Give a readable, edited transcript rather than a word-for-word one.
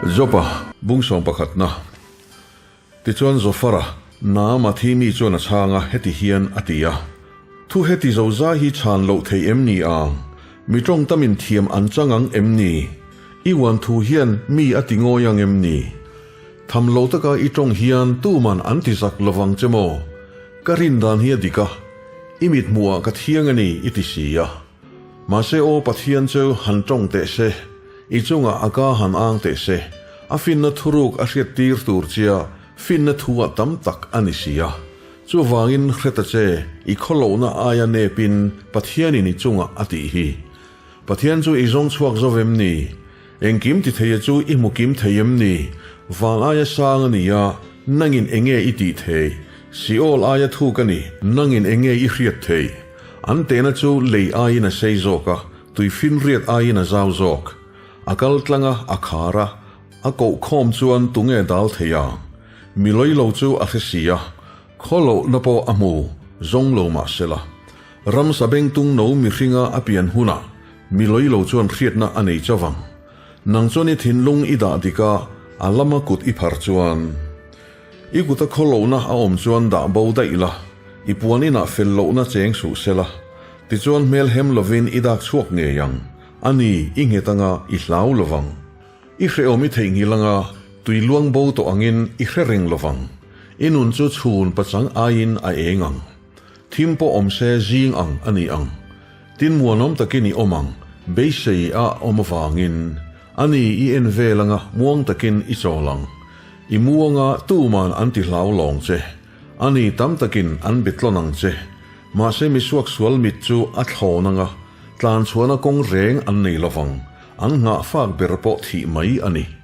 Jopa bung sawm pakhatna. Tichuan Zofara, Naama thi mi chuan a chhang a, heti hian a ti a, Thu heti zozai hi chhan loh theih em ni ang? Mi tawng tamin thiam an chang ang em ni? I uan thu hian mi a ti ngawi ang em ni? Tham lo taka i tawng hian tuman an ti zak lovang che maw? Ka rin dan hi a dik a, i mithmuhah ka thiang a ni i ti si a. Mahse aw Pathian chu han tawng teh se, i chungah a ka han ang teh se, a finna thuruk a hriat tir tur chia finna thu ah tam tak a ni si a. Chuvangin hre ta che, i khawlohna aia nepin Pathianin i chungah a tih hi. Pathian chu i zawng chhuak zo vem ni? Engkim ti theia chu i hmu kim thei em ni? Van aia sang a ni a, nangin enge i tih thei? Seol aia thuk a ni, nangin enge i hriat thei? An tehna chu lei aiin a sei zawk a, tui finriat aiin a zau zawk. A kal tlang a, a khar a, a koh khawm chuan tunge dal thei ang? Mi lawi lo chu a hre si a, khaw lohna pawh a hmu zawng lo mah sela. Ramsa bengtung no mihringa a pian hunah mi lawi lo chuan hriatna a nei chauh ang. Nang chuan i thinlung i dah dik a, a lama kut i phar chuan. I kuta khaw lohna a awm chuan dah bo daih la, i puan inah fel lohna cheng suh se la, tichuan hmel hem lovin i dak chhuak ngei ang, a ni, i nghet anga i hlau lovang. I hrehawm i theihnghilh anga tui luang bo tawh angin i hre reng lovang. I nun chu chhun pachang aiin a eng ang. Thim pawh awm se zing ang a ni ang. Tin muanawm takin i awm ang, beisei a awm avangin. A ni, i en vel anga muang takin i chawl ang. I mu anga tuman an ti hlau lawng che. A ni, tam takin an be tlawn ang che. Mahse misuak sual mit chu a thlawn anga tlan chhuahna kawng reng an nei lovang. An nghah fak ber pawh thih mai a ni.